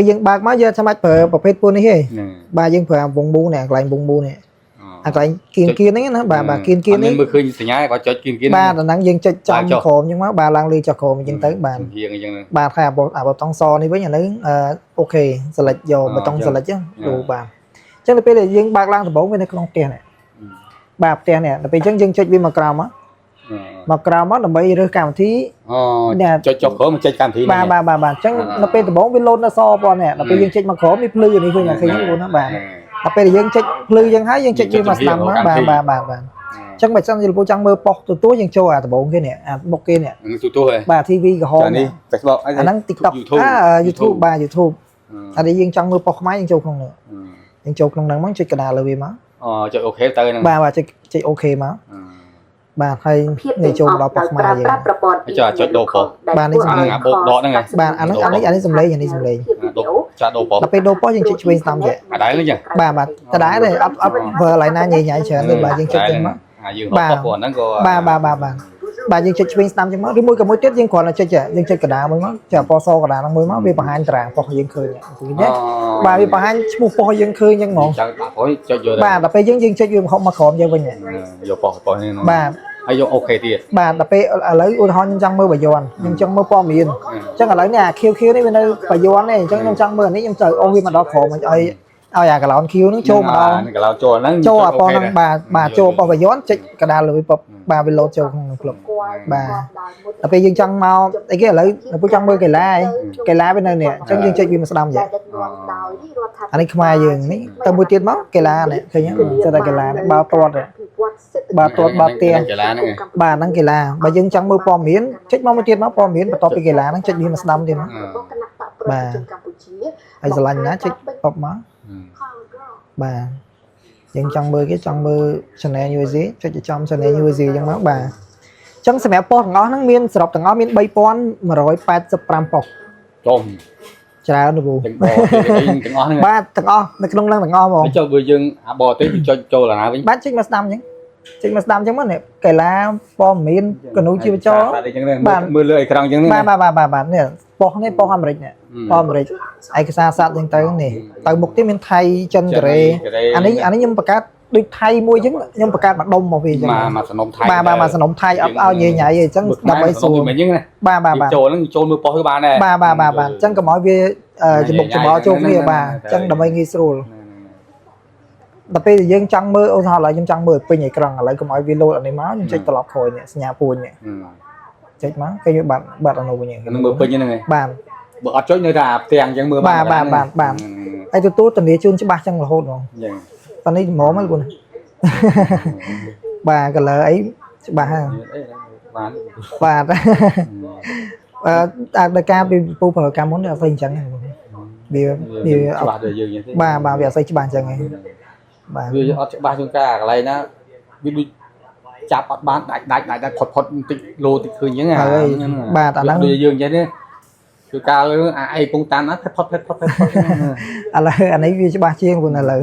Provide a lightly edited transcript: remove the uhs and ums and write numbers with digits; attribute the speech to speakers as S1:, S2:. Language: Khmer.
S1: ពេលយើងបើកមកយើងអត់ចាំបាច់ប្រើប្រភេទពួកនេះទេ
S2: ហ្នឹង
S1: បាទយើងប្រើអាវងមូលនេះអាកន្លែងវងមូលនេះអាកន្លែងគៀនគៀនហ្នឹងណាបាទបាទគៀនគៀននេះ
S2: មើលឃើញសញ្ញាគាត់ចុចគៀនគៀន
S1: បាទអាហ្នឹងយើងចុចចំក្រោមអញ្ចឹងមកបាទឡើងលើចុះក្រោមអញ្ចឹងទៅបាទ
S2: រៀងអញ្ចឹងហ្នឹង
S1: បាទហើយអាប៊ូតុងសនេះវិញអាហ្នឹង OK select យកប៊ូតុង select ហ្នឹងដូរបាទអញ្ចឹងទៅពេលដែលយើងបើកឡើងដំបូងវានៅក្នុងផ្ទះនេះបាទផ្ទះនេះដល់ពេលអញ្ចឹងយើងចុចវាមកក្រោមមកមកក្រោមមកដើម្បីរើសកម្មវិធី
S2: អូចុចចុះក្រោមចុចកម្មវិធី
S1: បាទបាទបាទបាទអញ្ចឹងនៅពេលដំបូងវាលោតនៅសប៉ុណ្ណេះដល់ពេលយើងចុចមកក្រោមវាភ្លឺនេះវិញឃើញទេបងណាបាទដល់ពេលដែលយើងចុចភ្លឺយើងហើយយើងចុចវាមកស្ដាំមកបាទបាទបាទបាទអញ្ចឹងបើសិនជាលោកពូចង់មើលប៉ុស្តិ៍ទទួលយើងចូលអាដំបូងគេនេះអាមុខគេនេះ
S2: នឹងទូទូហ៎
S1: បាទ TV ក្រហម
S2: ចានេះ Facebook
S1: អាហ្នឹង TikTok អា YouTube បាទ YouTube អានេះយើងចង់មើលប៉ុស្តិ៍ខ្មែរយើងចូលក្នុងនេះយើងចូលក្នុងហ្នឹងមកចុចកណ្ដាលលើវាមក
S2: អូចុច OK ទៅហ្នឹង
S1: បាទបាទចុចចុច OK មកបាទហើយ
S3: ភាព
S1: នេះចូលមកដល់ប៉ុស្តិ៍ខ្មែរយើង
S3: ប្រើប្រព័ន្ធ
S2: ចុចចុចដូរប៉ុស្តិ៍
S1: បាទនេះសំឡេង
S2: អាបូកដកហ្នឹង
S1: បាទអាហ្នឹងអានេះអានេះសំឡេងអានេះសំឡេង
S2: ដូរចាដូរប៉ុស្តិ៍
S1: ដល់ពេលដូរប៉ុស្តិ៍យើងចុចឆ្វេងស្ដាំចេះ
S2: អាដែរហ្នឹងចឹង
S1: បាទបាទដដែលទេអត់អត់ប្រើកន្លែងណាញ៉ៃញ៉ៃច្រើនទេបាទយើងចុចចឹងមក
S2: អាយើងរកប៉ុស្តិ៍ហ្នឹងក៏
S1: បាទបាទបាទបាទបាទយើងចុចឆ្វេងស្ដាំចឹងមកឬមួយក៏មួយទៀតយើងគ្រាន់តែចុចយើងចុចកណ្ដាលមួយមកចុចអពណ៌សកណ្ដាលហ្នឹងមួយមកវាបង្ហាញតារាងប៉ុស្តិ៍យើងឃើញឃើញទេបាទវាបង្ហាញឈ្មោះប៉ុស្តិ៍យើងឃើញចឹងហ្មង
S2: ចង់ដាក់ព្រោះចុចយក
S1: បាទដល់ពេលយើងយើងចុចវាមកមកក្រោមយើងវិញ
S2: យកប៉ុស្តិ៍ប៉ុស្តិ៍ហ្នឹង
S1: បាទ
S2: ហើយយក OK ទៀត
S1: បាទដល់ពេលឥឡូវឧទាហរណ៍ខ្ញុំចង់មើលបាយ័នខ្ញុំចង់មើលព័ត៌មានអញ្ចឹងឥឡូវនេះអា QQ នេះវានៅបាយ័ននេះអញ្ចឹងខ្ញុំចង់មើលអានេះខ្ញុំត្រូវអូសវាមកដល់ក្រោមឲ្យឲ្យអាកឡោន Q ហ្នឹងចូលមកដល់
S2: កឡោចូលហ្នឹង
S1: ចូលអាប៉ុស្តិ៍ហ្នឹងបាទបាទចូលប៉ុស្តិ៍បាយ័នចុចកណ្ដាលលើវាពបាទវាលោតចូលក្នុងក្លឹបបាទដល់ពេលយើងចង់មកអីគេឥឡូវដល់ពេលចង់មើលកីឡាឯងកីឡាវានៅនេះអញ្ចឹងយើងចុចវាមកស្ដាំចេះអានេះខ្មែរយើងនេះទៅមួយទៀតមកកីឡានេះឃើញទេចេះតែកីឡានេះបាល់ទាត់នេះបាល់ទាត់បាល់ទះ
S2: កីឡាហ្នឹង
S1: បាទហ្នឹងកីឡាបើយើងចង់មើលព័ត៌មានចុចមកមួយទៀតមកព័ត៌មានបន្ទាប់ពីកីឡាហ្នឹងចុចវាមកស្ដាំទៀតមកបាទហើយស្រឡាញ់ណាចុចប៉ុបមកបាទយើងចង់មើលគេចង់មើល Channel UAZ ចុចឲ្យចំ Channel UAZ អញ្ចឹងមកបាទអញ្ចឹងសម្រាប់ប៉ុស្តិ៍ទាំងអស់ហ្នឹងមានសរុបទាំងអស់មាន3185ប៉ុស្តិ៍
S2: ចំ
S1: ច្រើនណាស់ពូ
S2: ទាំងបរទេសទាំងអស់ហ្នឹង
S1: បាទទាំងអស់នៅក្នុងហ្នឹងទាំងអស់ហ្មង
S2: ចុះបើយើងអាបរទេសចុចចូលអាណាវិញ
S1: បាទចុចមកស្ដាំអញ្ចឹងចុចមកស្ដាំអញ្ចឹងមកនេះកីឡាព័ត៌មានកនូជីវចរ
S2: អញ្ចឹងមើលលើអេក្រង់អញ្ចឹង
S1: បាទបាទបាទបាទបាទនេះប៉ុស្តិ៍នេះប៉ុស្តិ៍អាមេរិកនេះប៉ុស្តិ៍អាមេរិកឯកសារសត្វអញ្ចឹងទៅនេះទៅមុខទៀតមានថៃចិនកូរ៉េអានេះអានេះខ្ញុំបង្កើតដូចថៃមួយអញ្ចឹងខ្ញុំបង្កើតមកដុំមកវាអញ្ចឹង
S2: មកមកសំណុំថៃ
S1: បាទបាទមកសំណុំថៃអត់ឲ្យញ៉ៃញ៉ៃទេអញ្ចឹងដើម្បីស្រួល
S2: មិនអញ្ចឹងណា
S1: បាទបាទបាទ
S2: ចូលហ្នឹងចូលមើលប៉ុស្តិ៍គឺបានដែរ
S1: បាទបាទបាទបាទអញ្ចឹងកុំឲ្យវាច្បុកច្បល់ចូលគ្នាបាទអញ្ចឹងដើម្បីងាយស្រួលដល់ពេលយើងចង់មើលឧទាហរណ៍ឥឡូវខ្ញុំចង់មើលពេញអេក្រង់ឥឡូវកុំឲ្យវាលោតអានេះមកខ្ញុំចុចត្រឡប់ក្រោយនេះសញ្ញាពួននេះចុចមកគេវាបាត់បាត់អានោះវិញ
S2: ហ្នឹងមើលពេញហ្នឹងឯង
S1: បាទ
S2: បើអត់ចុចនៅតែផ្ទាំងអញ្ចឹងមើល
S1: បាទបាទបាទបាទហើយទទួលធានាជូនច្បាស់ចឹងរហូតហ្មង
S2: អញ្ចឹង
S1: ប៉ានេះហ្មងហ្នឹងលោកណាបាទ color អីច្បាស់ហ្នឹង
S2: បាន
S1: បាទអឺដល់ការពីពូប្រើកម្មមុនវាអត់ស្អីអញ្ចឹងទេវាវាអ
S2: ច្បា
S1: ត់
S2: ស់ដល់យើងអញ្ចឹង
S1: បាទបាទវាអត់ស្អីច្បាស់អញ្ចឹងឯងបាទ
S2: វាអត់ច្បាស់ជួនកាលកន្លែងណាវាដូចចាប់អត់បានដាច់ដាច់ដាច់ដាច់ផុតផុតបន្តិចលោតិចឃើញអញ្ចឹង
S1: ហើយបាទអាហ្នឹង
S2: ដូចយើងអញ្ចឹងទេគឺកាលអាអីពងតាមណាផុតផុតផុតផុត
S1: ឥឡូវអានេះវាច្បាស់ជាងខ្លួនឥឡូវ